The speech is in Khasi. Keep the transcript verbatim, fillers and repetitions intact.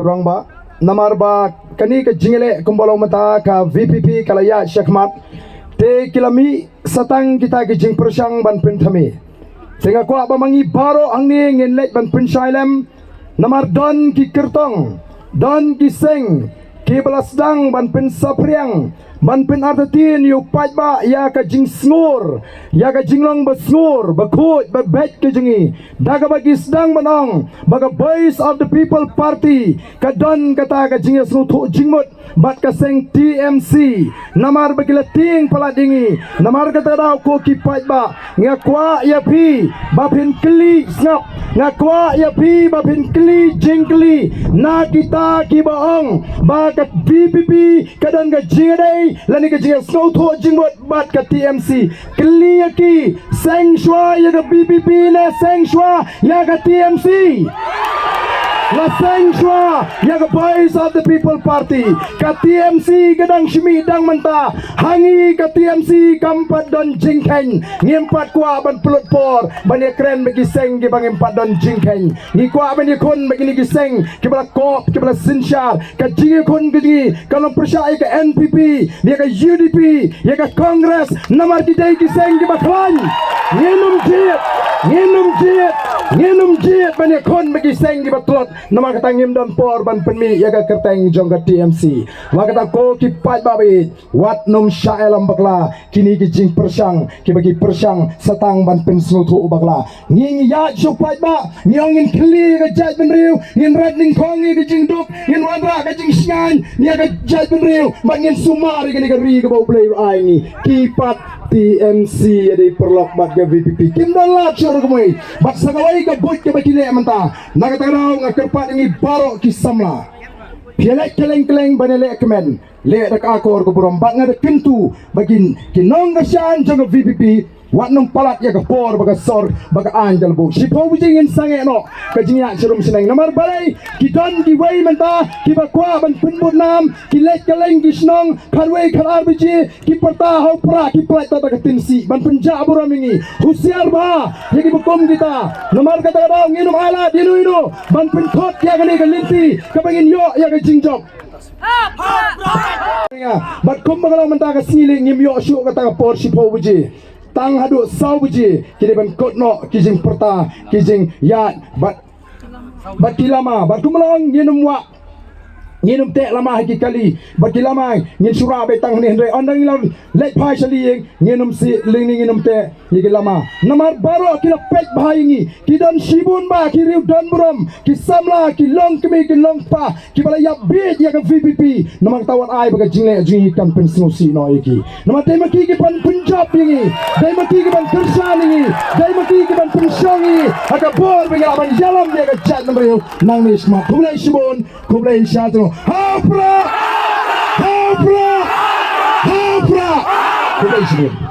Rangbah, namar ba kane ka jingïaleh kumba long mynta ka V P P ka la ïaid shakhmat. Te ki la mih satang kita ki jingpyrshang ban pynthame. Te nga kwah ba ma ngi baroh hangne ngin leit ban pynshai lem. Namar don ki kyrtong, don ki seng kiba la sdang ban pynsaphriang, ban pynartatien ïa u paidbah ïa ka jingsngur, ïa ka jinglong ba sngur, ba khuid, ba beit ka jong ngi. Da kaba ki sdang ban ong ba ka Voice of the People Party ka don kata ka jingïasngewthuh jingmut bad ka seng T M C. Namar ba ki la tieng palat ïa ngi. Namar kata ka daw ko ki paidbah, nga kwah ïa phi ba phin kylli sngap. Nga kwah ïa phi ba phin kylli jingkylli na kita kiba ong ba ka V P P ka don ka jingïadei lane ka jingïasngewthuh jingmut bad ka T M C. Kylli ïa ki, seng shuwa ïa ka V P P ne seng shuwa ïa ka T M C? La seng shuwa ïa ka Voice of the People Party. Ka T M C ka dang shim ïa dang mynta. Ha ngi ka T M C kam pat don jingkheiñ. Ngim pat kwah ban pynlut por ban ïakren bad ki seng kiba ngim pat don jingkheiñ. Ngi kwah ban ïakhun bad kine ki seng kiba la kop, kiba la synshar. Ka jingïakhun ka jong ngi kan long pyrshah ïa ka N P P, ïa ka U D P, ïa ka Congress, namar ki dei ki seng kiba khlaiñ. Ngin ym jied, ngin ym jied, ngin ym jied ban ïakhun bad ki seng kiba tlot. Namar kata ngim don por ban pynmih ïa ka kyrteng jong ka T M C. Namar kata ko ki paidbah ba ïeit, wat nym shah ïalam bakla kine ki jingpyrshang kiba ki pyrshang satang ban pynsngewthuh bakla. Ngi ngi ïaid sha u paidbah, ngi ong ngin kylli ïa ka jaitbynriew, ngin rat nyngkong ïa ka jingduk, ngin wanrah ka jingshngaiñ ïa ka jaitbynriew, bad ngin sumar ïa kane ka ri kaba U Blei u ai ngi. Ki pat T M C ïa dei paralok bad ka V P P kim don lad shuh ruh kumwei. Bad sa kawei ka buit kaba ki leh mynta. Na kata ka daw nga kyrpad ïa ngi baroh ki samla, phi ïaleh kylleng kylleng ban ïaleh kmen. Leh da ka akor ka burom bad nga da kyntu ba kin ki nongkyrshan jong ka V P P wat nym palat ïa ka por ba ka sor ba ka aiñ ka la buh. Shiphew baje ngin sangeh noh ka jingïaid sharum shaneng. Namar balei? Ki don kiwei mynta kiba kwah ban pynbud nam, ki leit kylleng ki shnong khatwei khatar baje, ki pyrta ha u pra, ki pynlait ta ka tin sih ban pynjah burom ïa ngi. Husiar bha ïa kiba kum kita. Namar kata ka daw ngin ym ailad ïa no ïa no ban pynkhot ïa kane ka lynti kaba ngin ïoh ïa ka jingjop. Bad kumba ka long mynta ka sngi lei ngim ïoh shuh kata ka por shiphew baje. Tang haduh saw baje ki dei ban kut noh ki jingpyrta, ki jingïaid bad, bad ki lama. Bad kumba long ngin ym wah, ngin ym teh lama ha ki kali. Bad ki lama ngin shu rah beit tang hangne hynrei ynda ngi la leit phai sha lieng ngin ym sih lieng ne ngin ym teh ïa ki lama. Namar baroh ki la peit bha ïa ngi. Ki don shibun bha ki riew don burom, ki samla, ki longkmie, ki longkpa, kiba la ïap bieit ïa ka V P P. Namar kata wat ai ba ka jingleh jong ngi kan pynsngewsih noh ïa ki. Namar dei ma ki ki ban pynjop ïa ngi, dei ma ki ki ban kyrshan ïa ngi, dei ma ki ki ban pynshong ïa ngi ha ka bor ba ngi lah ban ïalam ïa ka jaitbynriew nangne shakhmat. Khublei shibun, khublei shihajar nguh. Ha u pra! Ha u pra! Ha u pra! Khublei shibun.